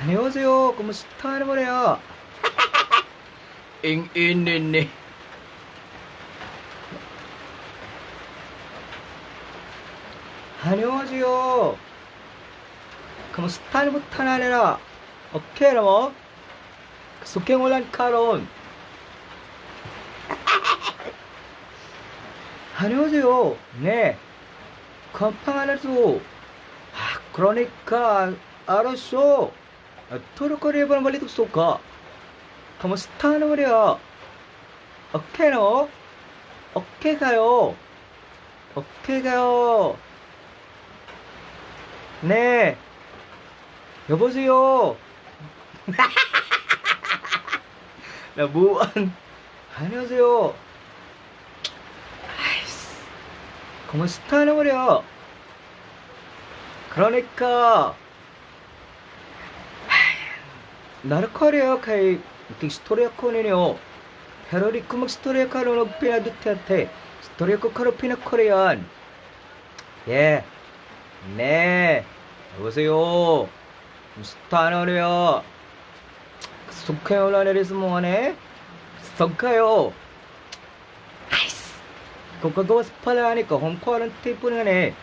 안녕하세요. Kumusta naman ya? Ing inini. 안녕하세요. Kumusta naman tananera? Okay na mo? Sukeng ulan karon. 안녕하세요. 네. 컴팡 알았어. 아, 그러니까 알았어. 아, 토르코리에 멀리 쏘까. Kumusta naman ya? Okay no? Okay 가요. 오케이 가요. 네. 여보세요. Nabuang. 안녕하세요. 아이씨. Kumusta naman ya? 그러니까 나르코리아 kay istorya ko ninyo. Pero di ko magstorya karon og pina Duterte. Storya ko karon pina Korean. 예. 네. 여보세요. Kumusta na niyo? 속해요 라네리스 뭐하네? 속해요. 아이씨. 그거 스팔라니까 홈코하는 테이프는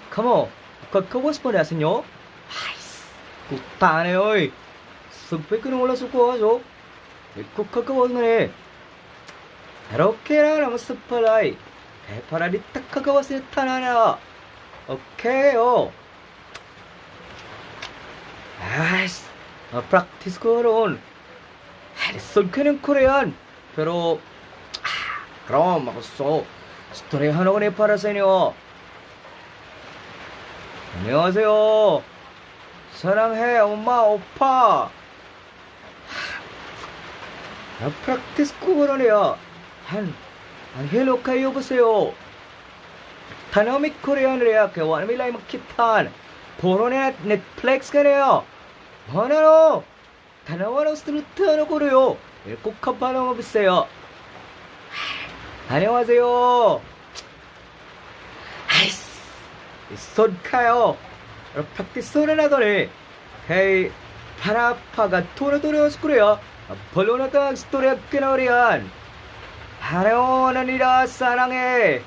컴온. 그거 스팔라하세요? 아이씨. 꾹다네 어이. 숲에 올라서 구하죠. 국카카와네. 이렇게라 나무 스팔라이. 대파라리 딱카카와세 타나나. 오케이요. 아이씨. Practice ko ron. Lisod ka ng Korean. Pero, 그럼 ako so, storyahan ako ni para sa inyo. 안녕하세요. 사랑해, 엄마, 오빠. 나 practice ko ron. 한 hello kayo 보세요. Tanamik Korean reya kaya wala may makitan. Puro na Netflix ka niyo. 뭐나로 다나와로 스트루트 고려요. 꼭 한번 보세요. 안녕하세요. 아이씨, 손카요. Practice na 하더니 kay para pagatura-tura sa Palo na tag storya kinorian. 하려 나니라 사랑해.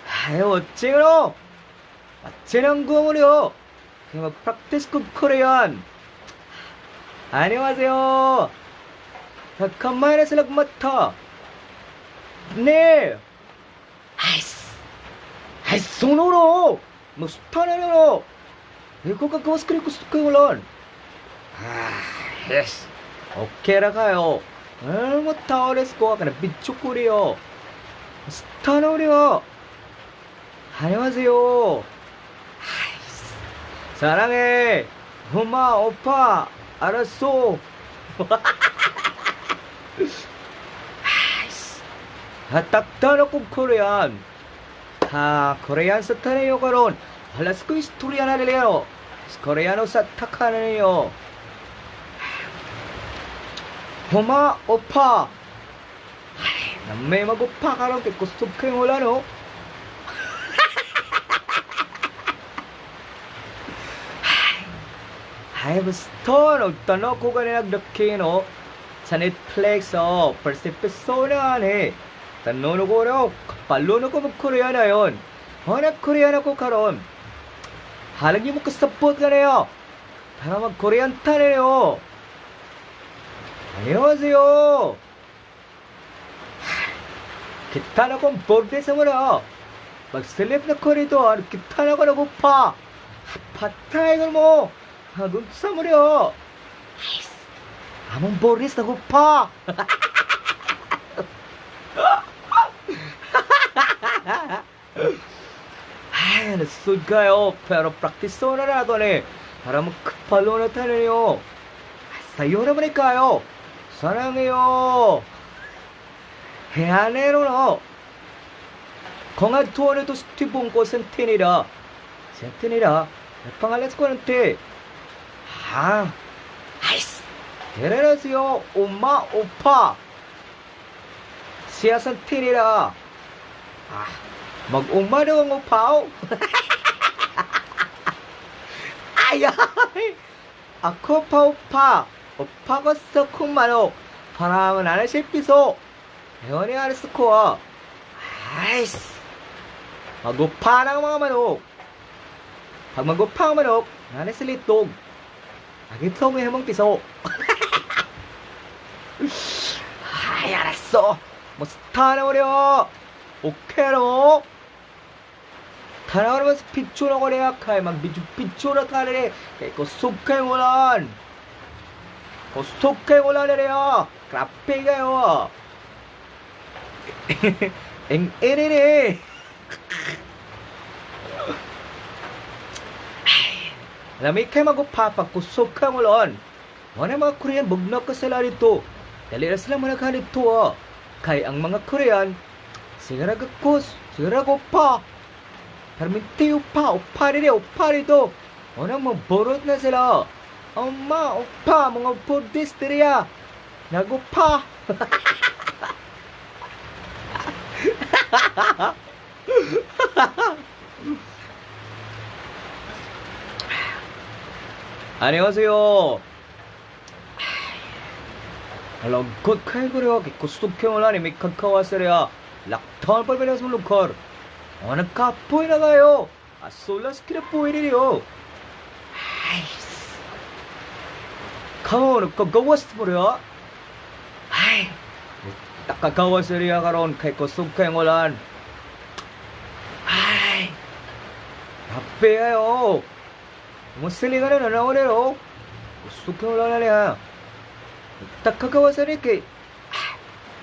아유 어찌로 어찌는 구물이요. 그냥 practice ko Korean. 안녕하세요. 잠깐만 sila mata. 네. 아이씨. 아이씨, 손으로. 뭐 스타네로. 이거 갖고 스크립트 스크롤. 아, 예스. 오케이라 가요. 뭐 타오레스코 그냥 비초코리요. 스타노리요. 안녕하세요. 아이씨. 사랑해. 엄마, 오빠, 알았어. 아이씨. 아, 딱따놓고 Korean. 아, Korean sa tayo karon. Alas ko istorya na nila. Koreano sa takanayo. 엄마, 오빠. 남매 mag-upa karon kay kusog kayo wala no. Ay, basta nagtanaw ko ganina nagdakino sa Netflix, oh, first episode na eh. Tanong ko raw, kapalo na ko mag-Korean na yun. Oh, nag-Korean ako karon. Halag niyo mo kasapot ka na yun. Para mag-Korean tayo. 안녕하세요. 기타 na kong borde sa muna. Magsilip na ko rito. Kita na ko nagupa. Patay ko mo. Hagun sa mo. Among Boris nagupa. Ay, nasud kayo. Pero practice na nato ni. Para magkapalo na tayo. Sayo naman kayo. 사랑해요. 해안에로 강한 투어에도 스티븐 센티니라 센티니라 방알레스 코는테 아 아이스 데레라스요 엄마 오빠 siya sentinila ah mag-uma daw ang upaw. Ay, ay! Ako pa upa. Upa ko sa kong manok. Para manana siya piso. Ewan ni aras ko ah. Ay! Magupa na ang mga manok. Pag magupa ang manok, nana sila itlog. Ang itlog may hamang piso. Ay, 알았어. 뭐 스타 나오려. 오케이로. Tanaw naman sa picture ako niya kay mag-picture na ka rin kay kusog kay ulan. Kusog kay ulan niya. Grabe kayo. Eng ere. Lami kay magupa pag kusog kay ulan. Wala mga Korean bugnak ka sila dito. Dali na sila mga dito ah. Kay ang mga Korean, sigara gakos, sigara pa. Perminti upa, upa dito, upa dito. Unang maborot na sila. Oma, upa, mga Buddhist diriya. Nagupa. 안녕하세요. Lagkot kayo ko rin. Kusog kayo wala ni may kagkawasaria. Laktan pa rin sa lugar. O, nagkapoy na kayo. Asolas kinapoy ninyo. Ay, come on, kagawas mo rin. Ay, nakagawas riya karon kay kusog kayo ulan. Ay, kape kayo. Musili ka na nanawalero. Kusog kayo ulan na niya. Takagawa sa kay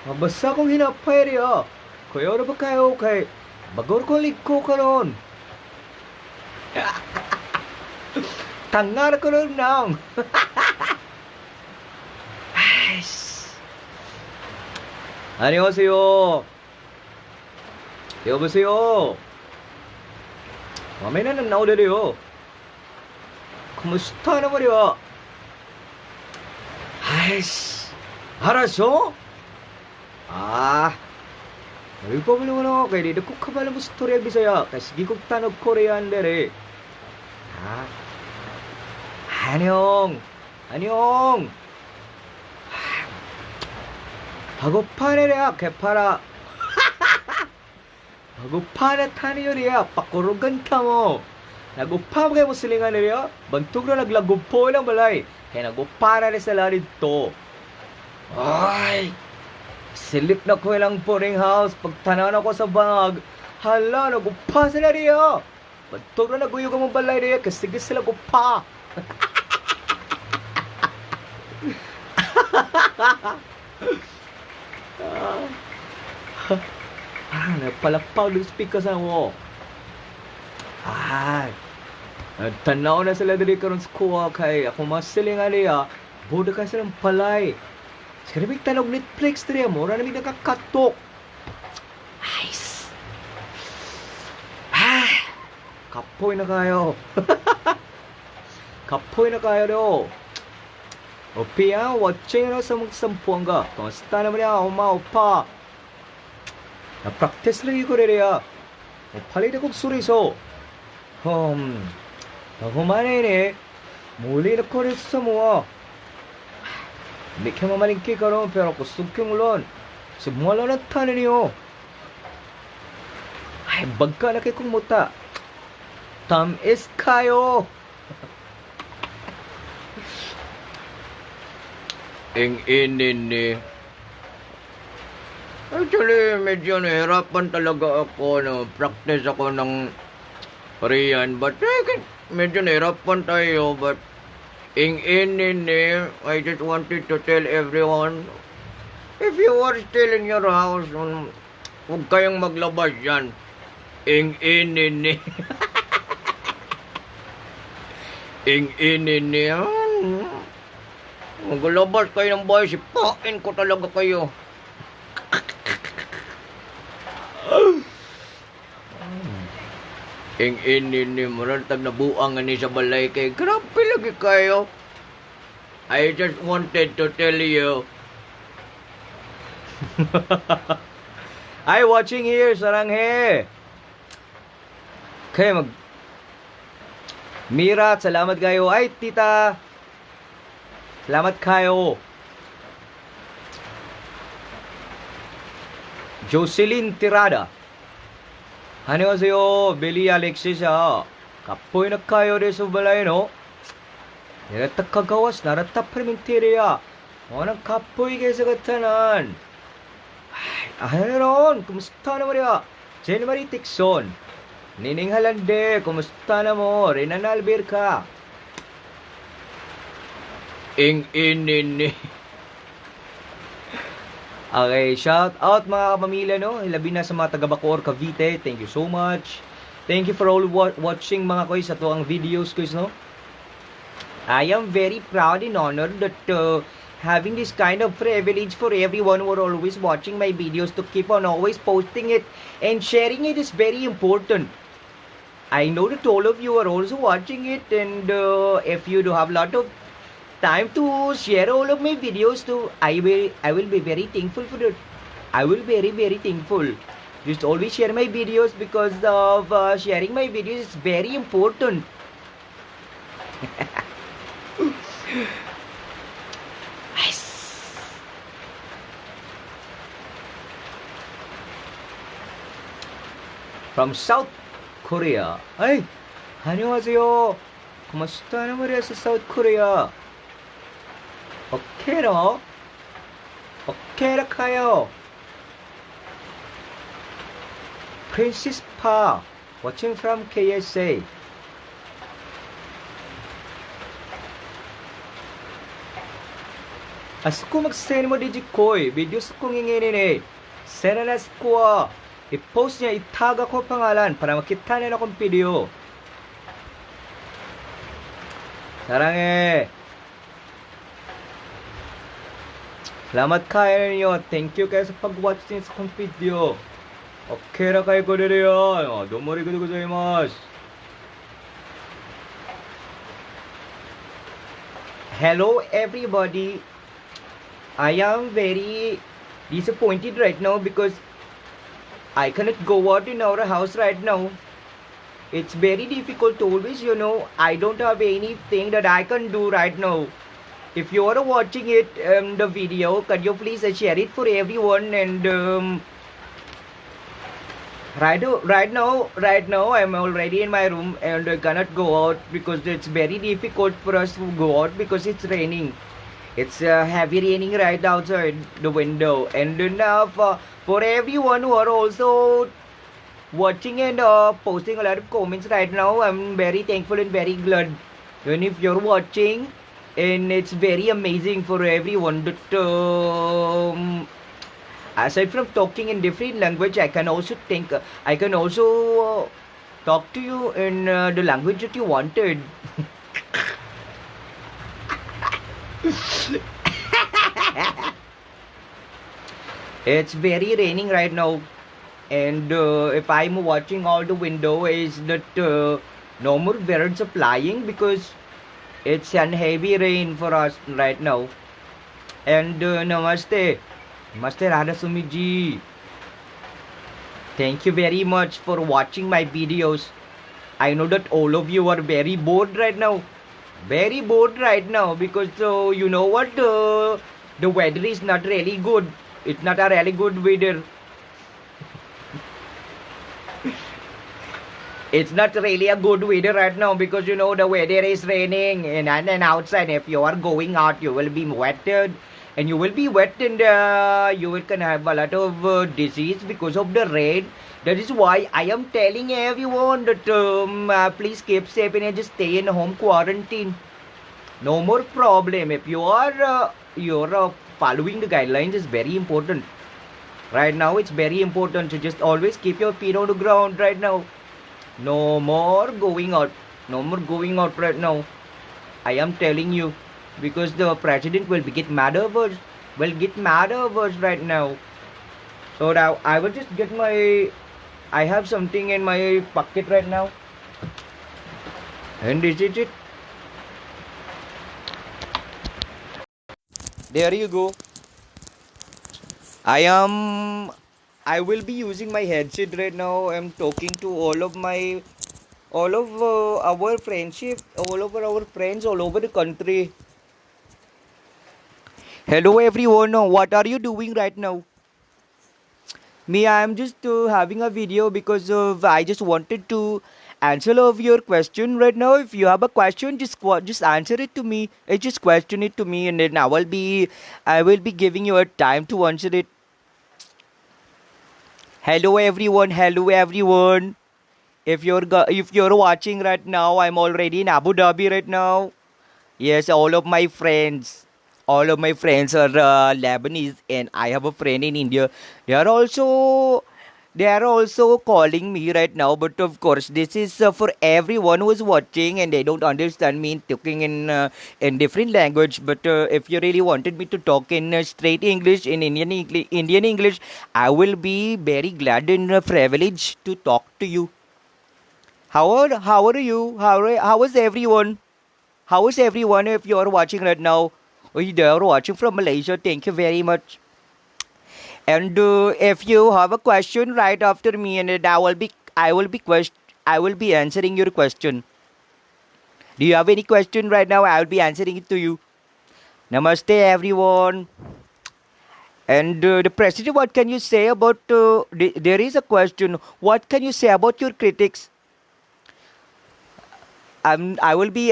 mabasa kong hinapay riya. Kuya ba kayo kay bagor ko liko karon. Tangar ko ron nang. 아이씨. 안녕하세요. 여보세요. Mamaya na nanawalero. Kumusta na mo? 아이씨, 알았어? 아, Republic mo kay dito ko kabalo mo storya Bisaya kay sige kog tanog Korean dere. 아, 안녕, 안녕. 배고파네야 개파라. Bago na taniyo pakurugan ka mo. Nagupa mo kayo mo silingan niya, bantog na naglagupo lang balay. Kaya nagupa na rin sila dito. Ay! Silip na ko ilang boarding house. Pagtanaw na ko sa bangag, hala, nagupa sila niya. Bantog na naguyog ang balay niya, kasi sige sila gupa. Ah, napalakpaw ng speaker sa mo. Ah, tanaw na sila diri karon sa kuha kay ako masilingan niya, boda ka silang palay. Sa ramig tanog Netflix diri, mura na mig nakakatok. Ice. Ah, kapoy na kayo. Kapoy na kayo do. Opia, watching na sa mga Sampuanga. Kamusta naman niya, oma, opa? Na-practice lagi ko rin. Palit akong suriso. Humanay ni, muli na ko rin sa mga. Hindi ka mamalingki ka ron, pero kusog kang ulon. Sumwala na tanin niyo. Ay, bagka na kay kong muta. Tamis kayo. Ing inini. Actually, medyo nahirapan talaga ako, no? Practice ako ng Korean, but eh, medyo nahirapan tayo, but ing inini, I just wanted to tell everyone, if you are still in your house, huwag kayong maglabas yan. Ing inini. Ing inini. Maglabas kayo ng bahay, sipain ko talaga kayo. Ing inini, murag tag nabuang ani sa balay kay grabe lagi kayo. I just wanted to tell you. I watching here, saranghe. Kaya mag Mira, salamat kayo. Ay, tita. Salamat kayo. Jocelyn Tirada. 안녕하세요. Billy Alexis ah. Kapoy na kayo de sa balay, no? Narata kagawas, narata perminteria. Anong kapoy kayo sa katanan? Ay, ano ron? Kumusta na Maria? Jenny Marie Tixon. Nining Halande, kumusta na mo? Renan Alberca. Ing in. Okay, shout out mga kapamilya, no? Labi na sa mga taga Bacoor, Cavite. Thank you so much. Thank you for all watching, mga koy, sa tuang videos koy, no? I am very proud and honored that having this kind of privilege for everyone who are always watching my videos to keep on always posting it and sharing it is very important. I know that all of you are also watching it, and if you do have a lot of time to share all of my videos too, I will be very thankful for it. I will be very very thankful. Just always share my videos because of sharing my videos is very important. Nice. From South Korea. Ay, 안녕하세요. Kumusta naman sa South Korea? Okay no? Okay ra kayo. Princess Pa, watching from KSA. Asuko mag-send mo di koy, video sa kong inginin eh. Send na ko. I-post niya, itag ako pangalan para makita nila akong video. 사랑해. Salamat kayo ninyo. Thank you kayo sa pag-watch din sa akong video. Okay ra kayo ko diri. どうもありがとうございます. Hello everybody. I am very disappointed right now because I cannot go out in our house right now. It's very difficult to always, I don't have anything that I can do right now. If you are watching it, the video, can you please share it for everyone? And right now, I'm already in my room and I cannot go out because it's very difficult for us to go out because it's raining. It's heavy raining right outside the window. And now for everyone who are also watching and posting a lot of comments right now, I'm very thankful and very glad. And if you're watching, and it's very amazing for everyone that aside from talking in different language, I can also think, I can also talk to you in the language that you wanted. It's very raining right now, and if I'm watching all the window is that no more birds are flying because it's an heavy rain for us right now. And namaste, namaste Radha Sumi ji. Thank you very much for watching my videos. I know that all of you are very bored right now. Very bored right now because you know what, the weather is not really good. It's not a really good weather. It's not really a good weather right now because you know the weather is raining and outside if you are going out you will be wetted and you will be wet and you will can have a lot of disease because of the rain. That is why I am telling everyone that please keep safe and just stay in home quarantine. No more problem. If you are you're following the guidelines is very important. Right now it's very important to just always keep your feet on the ground right now. No more going out. No more going out right now. I am telling you, because the president will be get mad over us. Will get mad over us right now. So now I will just get my, I have something in my pocket right now. And this is it. There you go. I will be using my headset right now. I'm talking to all of my All of our friendship, all over our friends all over the country. Hello everyone, what are you doing right now? Me, I am just having a video because of I just wanted to answer of your question right now. If you have a question, just answer it to me. Just question it to me, and then I will be giving you a time to answer it. Hello everyone, hello everyone. If you're watching right now, I'm already in Abu Dhabi right now. Yes, all of my friends are Lebanese, and I have a friend in India. They are also calling me right now. But of course, this is for everyone who is watching, and they don't understand me talking in different language. But if you really wanted me to talk in straight English, in Indian English, I will be very glad and privileged to talk to you. How are you? How is everyone? How is everyone if you are watching right now? Oh, you are watching from Malaysia. Thank you very much. And if you have a question right after me, and I will be answering your question. Do you have any question right now? I will be answering it to you. Namaste, everyone. And the president, what can you say about? There is a question. What can you say about your critics? I will be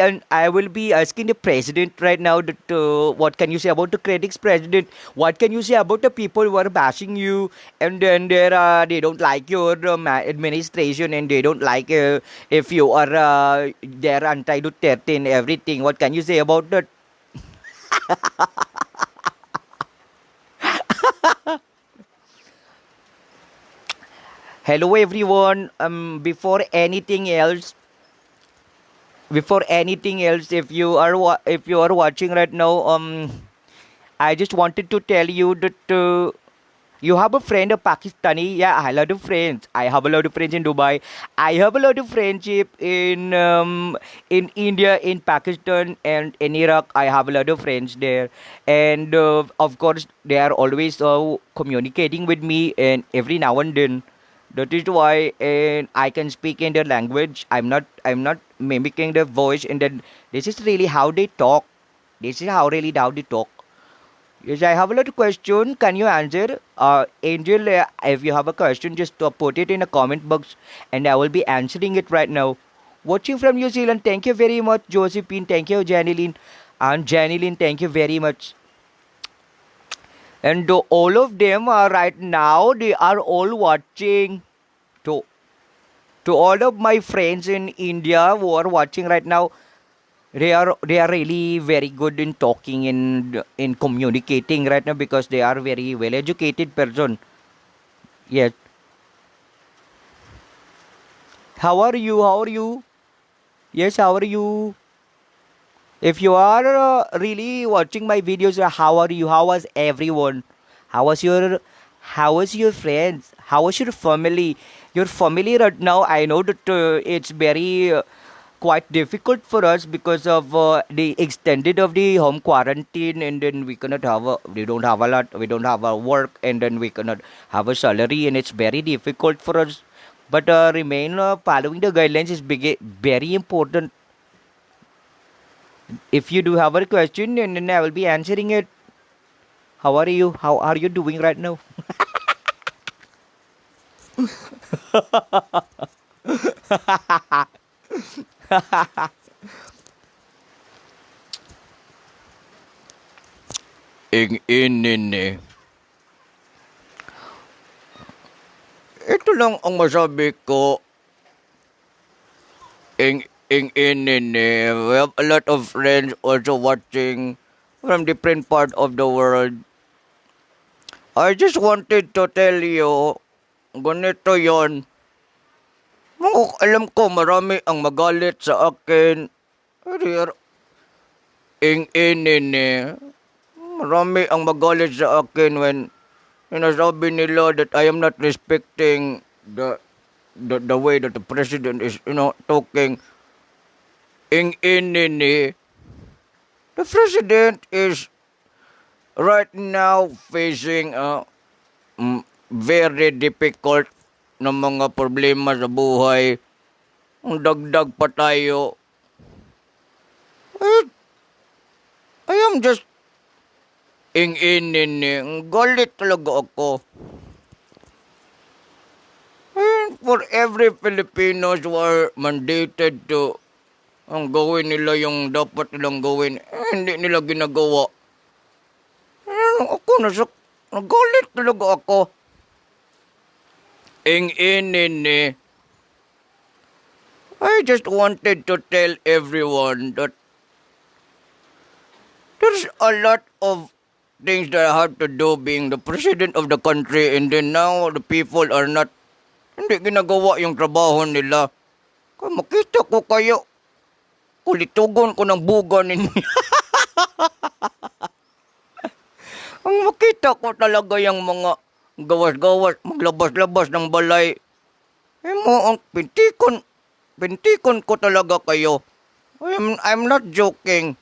asking the president right now that what can you say about the critics, president? What can you say about the people who are bashing you, and then they don't like your administration, and they don't like if you are they're anti Duterte and everything. What can you say about that? Hello everyone. Before anything else. Before anything else, if you are watching right now, I just wanted to tell you that you have a friend, a Pakistani. Yeah, I have a lot of friends. I have a lot of friends in Dubai. I have a lot of friendship in India, in Pakistan, and in Iraq. I have a lot of friends there, and of course they are always communicating with me, and every now and then. That is why, and I can speak in their language. I'm not mimicking their voice, and then this is really how they talk. This is how really how they talk. Yes, I have a lot of question. Can you answer? Angel, if you have a question, just put it in a comment box, and I will be answering it right now. Watching from New Zealand, thank you very much, Josephine. Thank you, Janeline. And Janeline, thank you very much. And all of them are right now, they are all watching. To all of my friends in India who are watching right now, they are really very good in talking and in communicating right now because they are very well educated person. Yes. How are you? How are you? Yes, how are you? If you are really watching my videos, how are you? How was everyone? How was your friends? How was your family? Your family right now, I know that it's very quite difficult for us because of the extended of the home quarantine, and then we cannot have a, we don't have a lot, we don't have a work, and then we cannot have a salary, and it's very difficult for us. But remain following the guidelines is big, very important. If you do have a question, and then I will be answering it. How are you? How are you doing right now? Ing inini. Ito lang ang masabi ko. Ing ing inini. We have a lot of friends also watching from different part of the world. I just wanted to tell you, ganito yon. Alam ko marami ang magalit sa akin. Ing inini. Marami ang magalit sa akin when sinasabi nila that I am not respecting the way that the president is talking. Ing inini. The president is right now facing a very difficult na mga problema sa buhay. Ang dagdag pa tayo. Eh, I am just ing-inin eh. Ang galit talaga ako. And for every Filipinos who are mandated to ang gawin nila yung dapat nilang gawin, eh, hindi nila ginagawa. Ano, ako nasa, nagalit talaga ako. Ing-inin eh. I just wanted to tell everyone that there's a lot of things that I have to do being the president of the country, and then now the people are not, hindi ginagawa yung trabaho nila. Kaya makita ko kayo, kulitugon ko ng buga ninyo. Ang makita ko talaga yung mga gawas-gawas, maglabas-labas ng balay. Eh mo, ang pintikon, pintikon ko talaga kayo. I'm not joking.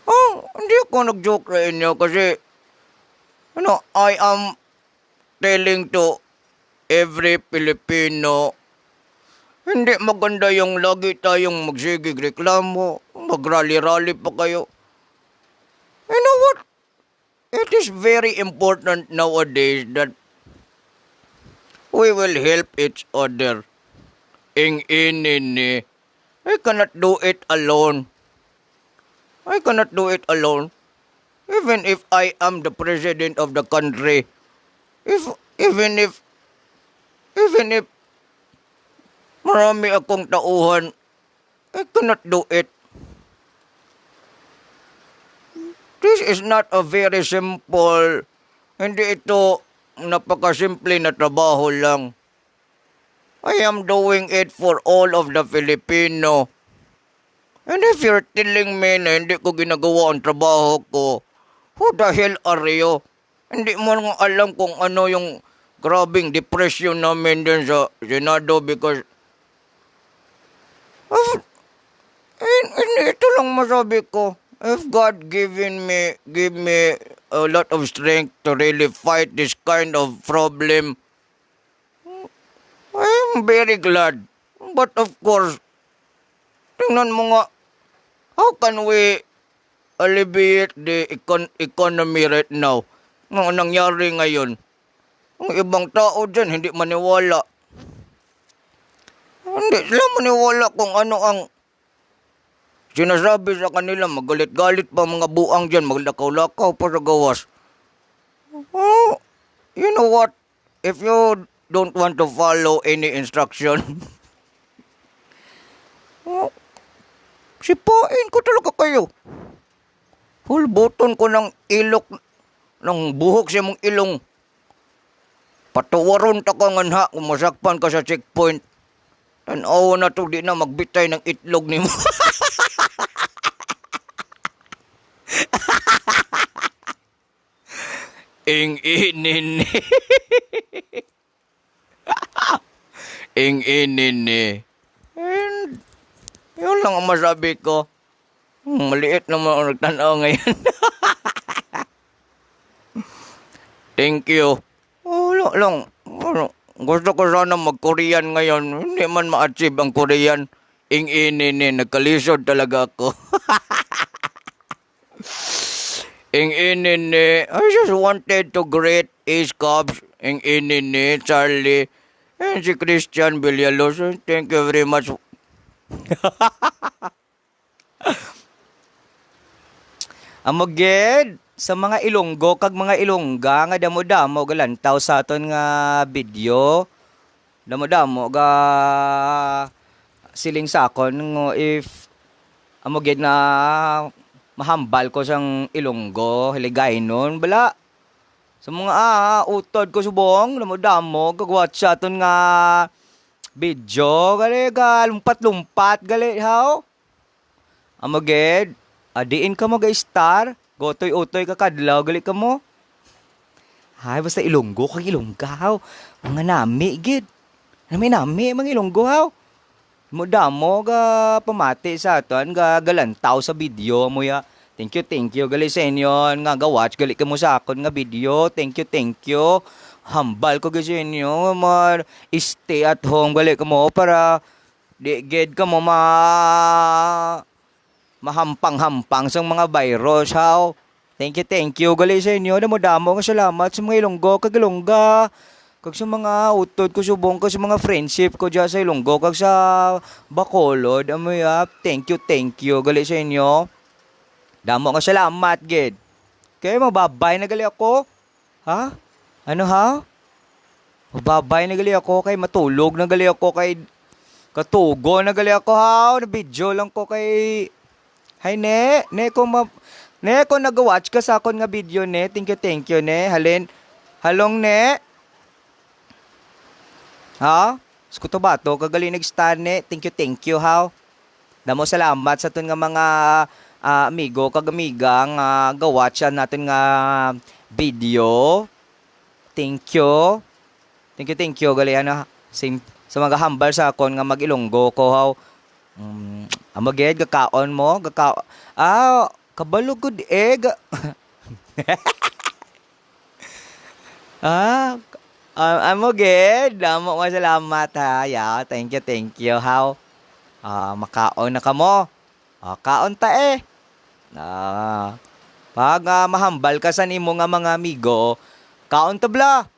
Oh, hindi ako nag-joke sa inyo kasi, ano, I am telling to every Filipino, hindi maganda yung lagi tayong magsigig reklamo, magrally-rally pa kayo. You know what? It is very important nowadays that we will help each other. Ing-inin eh. I cannot do it alone. I cannot do it alone. Even if I am the president of the country, if even if marami akong tauhan, I cannot do it. This is not a very simple, hindi ito napakasimple na trabaho lang. I am doing it for all of the Filipino. And if you're telling me na hindi ko ginagawa ang trabaho ko, who the hell are you? Hindi mo nga alam kung ano yung grabing depression namin dun sa Senado because of, and ito lang masabi ko. If God give me a lot of strength to really fight this kind of problem, I'm very glad. But of course, tingnan mo nga, how can we alleviate the economy right now? Ang nangyari ngayon, ang ibang tao dyan hindi maniwala. Hindi sila maniwala kung ano ang sinasabi sa kanila. Magalit-galit pa mga buang dyan, maglakaw-lakaw pa sa gawas. Oh, you know what? If you don't want to follow any instruction, oh, sipain ko talaga kayo. Hulbuton ko ng ilok, ng buhok sa imong ilong. Patuwaron ta ka nganha kung masakpan ka sa checkpoint. Tanaw na to, di na magbitay ng itlog nimo. Ing inin. Ing inin. And yun lang ang masabi ko. Maliit naman ang nagtanaw ngayon. Thank you. Wala lang. Ano, gusto ko sana mag-Korean ngayon. Hindi man ma-achieve ang Korean. Ing inin. Nagkalisod talaga ako. Ing inin. I just wanted to greet Ace Cubs. Ing inin, Charlie. And si Christian Villalobos. Thank you very much. Amoged sa mga Ilonggo kag mga Ilongga nga damo-damo galantaw sa aton nga video. Damo-damo ga siling sa akon nga if amoged na mahambal ko sang Ilonggo, Hiligaynon bala. Sa mga utod ko subong, damo-damo kag watch sa aton nga video gali ga lumpat-lumpat gali haw. Amoged, adiin ka mo ga star, gotoy-utoy ka kadlaw gali ka mo. Hay basta Ilonggo kag Ilongga haw. Mga nami gid. Nami nami mga Ilonggo haw. Mo damo ga pamati sa aton ga galantaw sa video mo ya. Thank you gali sa inyo nga ga watch gali kamo sa akon nga video. Thank you, thank you. Hambal ko gali sa inyo man stay at home gali kamo para Di gid ka mo ma mahampang-hampang sa mga virus, how. Thank you gali sa inyo. Damo-damo nga salamat sa mga Ilonggo kag Ilongga. Kag sa mga utod ko subong ko sa mga friendship ko diya sa Ilonggo kag sa Bacolod. Amoy thank you gali sa inyo. Damo nga salamat gid. Kaya mababay na gali ako. Ha? Ano ha? Mababay na gali ako kay matulog na gali ako kay katugo na gali ako ha. Na video lang ko kay. Hi ne, ne ko ma ne ko nag-watch ka sa akon nga video ne. Thank you ne. Halin. Halong ne. Ha? Skuto ba to kagali nag-star ne. Thank you how. Damo salamat sa ton nga mga amigo kag amiga nga ga-watch natin nga video. Thank you. Thank you gali ano same sa mga hambal sa akon nga mag-Ilonggo ko how. Amo gid gakaon mo, gaka kabalo gud eh. Amo gid, damo nga salamat ha. Yeah, thank you how. Makaon na kamo. Kaon ta eh. Pag mahambal ka sa nimo nga mga amigo, kaon ta bla.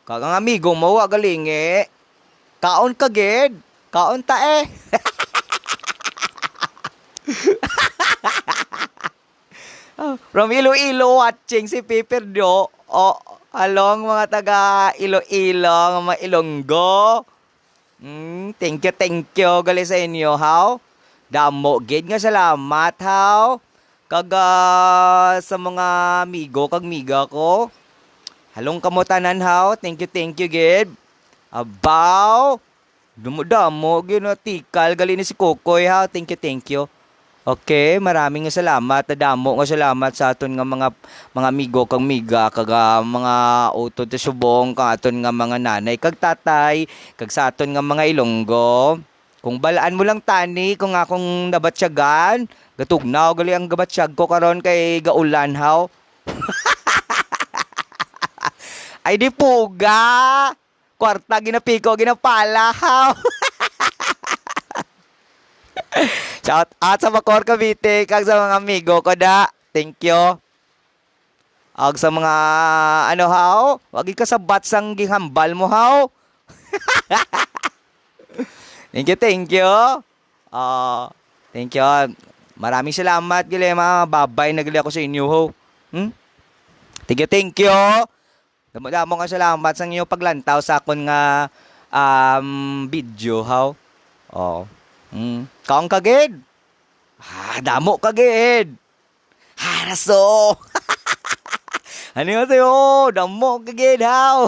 Kag ang amigo mo wa galingi. Kaon ka gid. Kaon ta eh. From Iloilo watching si Piper Do. O, along mga taga Iloilo, mga Ilonggo. Thank you, thank you gali sa inyo, how? Damo gid nga salamat, how? Kag sa mga amigo kag miga ko. Halong kamo tanan, how? Thank you gid. Abaw. Damo-damo gid na tikal gali ni si Kokoy, ha. Thank you, thank you. Okay, maraming nga salamat. Damo nga salamat sa aton nga mga amigo kag miga kag mga utod sa subong kag aton nga mga nanay kag tatay kag sa aton nga mga Ilonggo. Kung balaan mo lang tani kung akong nabatsyagan, gatugnaw gali ang gabatsyag ko karon kay gaulan haw. Ay di puga. Kwarta ginapiko ginapala haw. Shout out sa Bacoor, Cavite, kag sa mga amigo ko da. Thank you. Ag sa mga ano haw, wag ka sa batsang gihambal mo haw. Thank you, thank you. Thank you. Maraming salamat gali mga babay na gali ako sa inyo ho. Thank you, thank you. Damo-damo nga salamat sa inyong paglantaw sa akon nga video haw. Oh. Kaon ka gid. Damo ka gid. Haraso. Ano yun sa'yo? Damo ka gid haw.